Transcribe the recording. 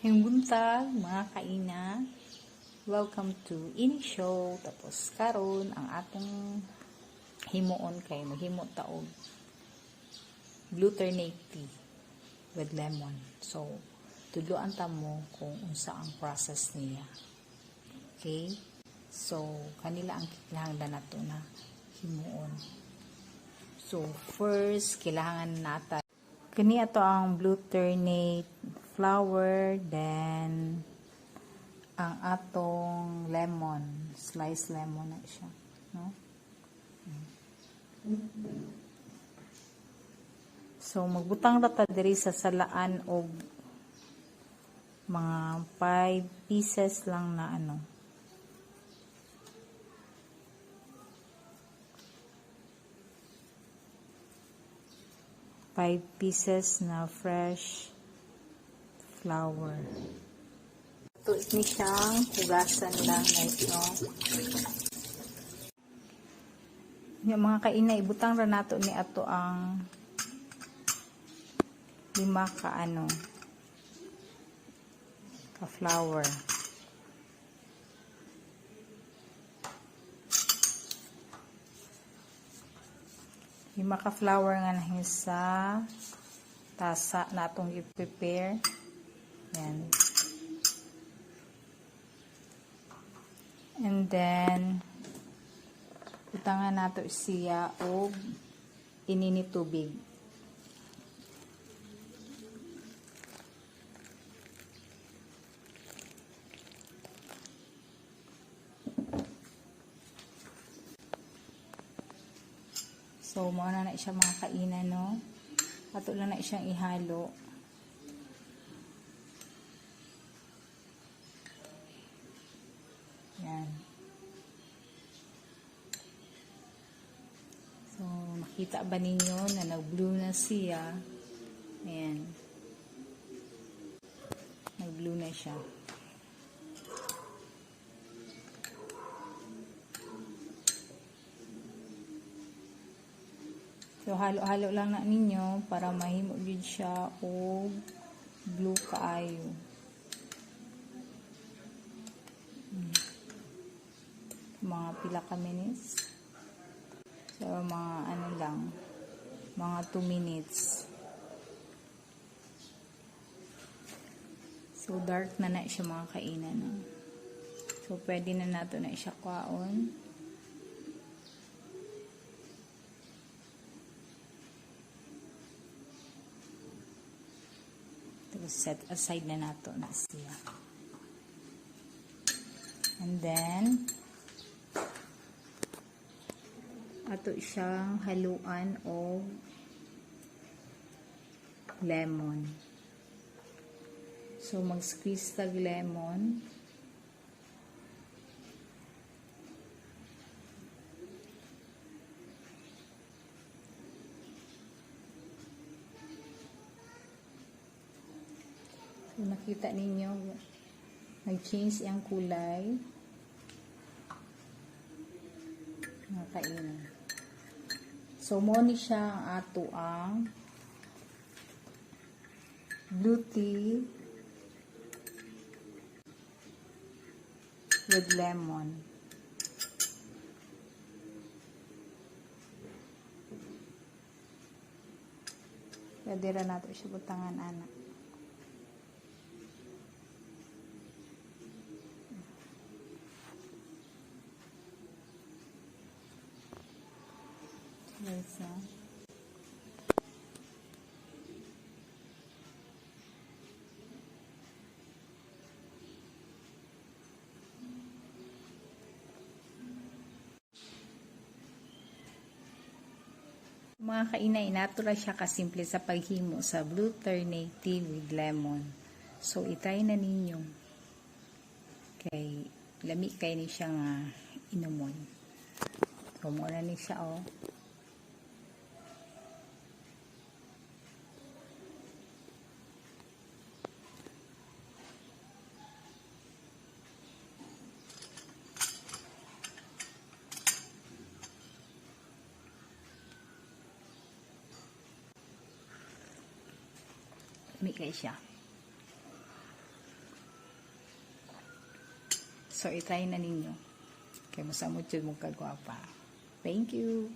Maayong buntag, mga kaina. Welcome to Ini Show. Tapos karon ang atong himuon kay maghimo ta og blue ternate tea with lemon. So, tudloan ta mo kung unsa ang process niya. Okay? So, kanila ang kinahanglan nato na himuon. So, first, kailangan nata kani ato ang blue ternate flower, then ang atong lemon, slice lemon na siya, no? So magbutang ra ta diri sa salaan og mga 5 pieces lang na ano. 5 pieces na fresh flower. Ito ni siyang hugasan lang, guys, no? Yung mga kaina, ibutang ra nato ni ato ang lima ka ano ka flower. Lima ka flower nga nahin sa tasa na atong i-prepare. Yan. And then, butangan nato siya og inini tubig. So, mao na na siya, mga kaina, no? Ato lang na siyang ihalo. Yan. So, makita ba ninyo na nag-blue na siya? Ayan. Nag-blue na siya. So, halo-halo lang na ninyo para mahimo gid siya og blue kaayo. Mga pila ka minutes. So, mga ano lang, mga 2 minutes. So, dark na na siya, mga kaina, no? So, pwede na nato na siya kwaon. Tapos, set aside na nato na siya. And then, ato siyang haluan og lemon. So, mag-squeeze tag lemon. So, nakita ninyo, nag-change ang kulay. Mga kaina. So, mo ni siya ang ato ang blue tea with lemon. Pwede ra nato siya butangan ana. Guys, no? Mga kainay, natural siya kasimple sa paghimo sa blue ternate tea with lemon. So, itry na ninyo. Kay, lami kay ni siya nga inumon. So, mo na ni siya, oh. Lami kay siya. So, i-try na ninyo. Kay mosamot jud mo kagwapa. Thank you.